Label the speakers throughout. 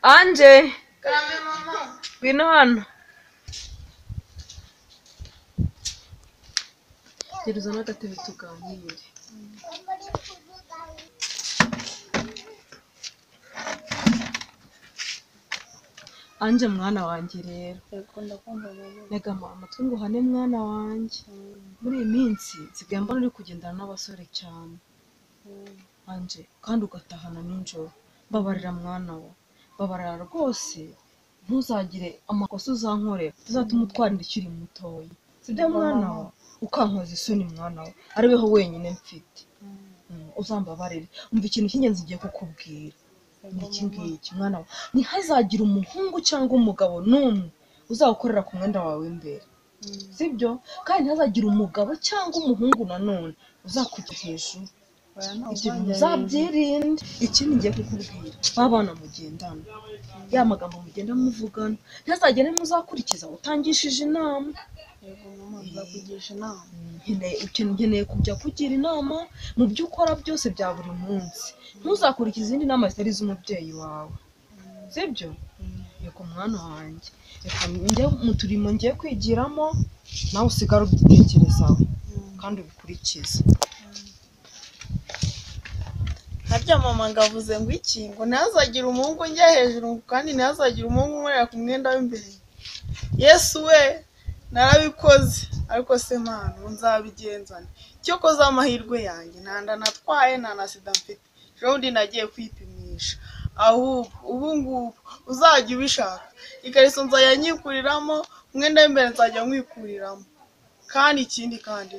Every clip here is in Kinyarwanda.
Speaker 1: Anje,
Speaker 2: Karame mama.
Speaker 1: Ngwino hano. Gera uzane agatebe tuganire. Anje mwana wanjye rero.
Speaker 2: Yego ndakumva mama.
Speaker 1: Ntega amatwi nguhane mwana wanjye. Muri iyi minsi nsigaye mbona uri kugendana n'abasore cyane. Anje kandi ugatahana nijoro. Mbabarira mwana wa. Mbabarira rwose ntuzagire amakosa uzankorera tuzatuma utwara inda ukiri mutoya. Sibyo mwana wa? Ukankoza isoni mwana wa. Ariweho wenyine mfite. Uzambabarire. Umva ikintu cy'ingenzi ngiye kukubwira. Ni iki ngiki mwana wa. Ntihazagire umuhungu cyangwa umugabo n'umwe uzagukorera ku mwenda wawe w'imbere. Sibyo? Kandi ntihazagire umugabo cyangwa umuhungu nanone uzakujya hejuru. Ibyo bintu uzabyirinde. Ikindi ngiye kukubwira, ba bana mugendana, ya magambo mugenda muvugana, ntihazagire n'umwe uzakurikiza utangishije inama.
Speaker 2: Yego mama, nzakugisha inama.
Speaker 1: Nkeneye kujya kugira inama mu byo ukora byose bya buri munsi. Ntuzakurikize izindi nama zitari iz'umubyeyi wawe. Sibyo? Yego mwana wanjye. Reka njye mu turimo ngiye kwigiramo, nawe usigare ubitekerezaho kandi ubikurikize.
Speaker 2: Harya mama ngavuze ngo iki? Ngo ntihazagire umuhungu njya hejuru, kandi ntihazagire umuhungu unkorera ku mwenda w'imbere. Yesu we, narabikoze, ariko se mana ubu nzabigenza nte? Cyokoze amahirwe yanjye, nta nda natwaye, nta na sida mfite. Ejo bundi nagiye kwipimisha. Ahubwo ubu ngubu uzajya ubishaka, ikariso nzajya nyikuriramo, umwenda w'imbere nzajya nkwikuriramo. Kandi ikindi kandi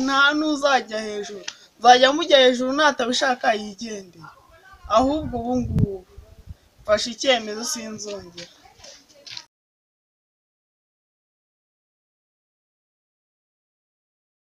Speaker 2: nta n'uzajya hejuru, nzajya mujya hejuru natabishaka yigendere. Ahubwo ubu ngubu mfashe icyemezo sinzongera.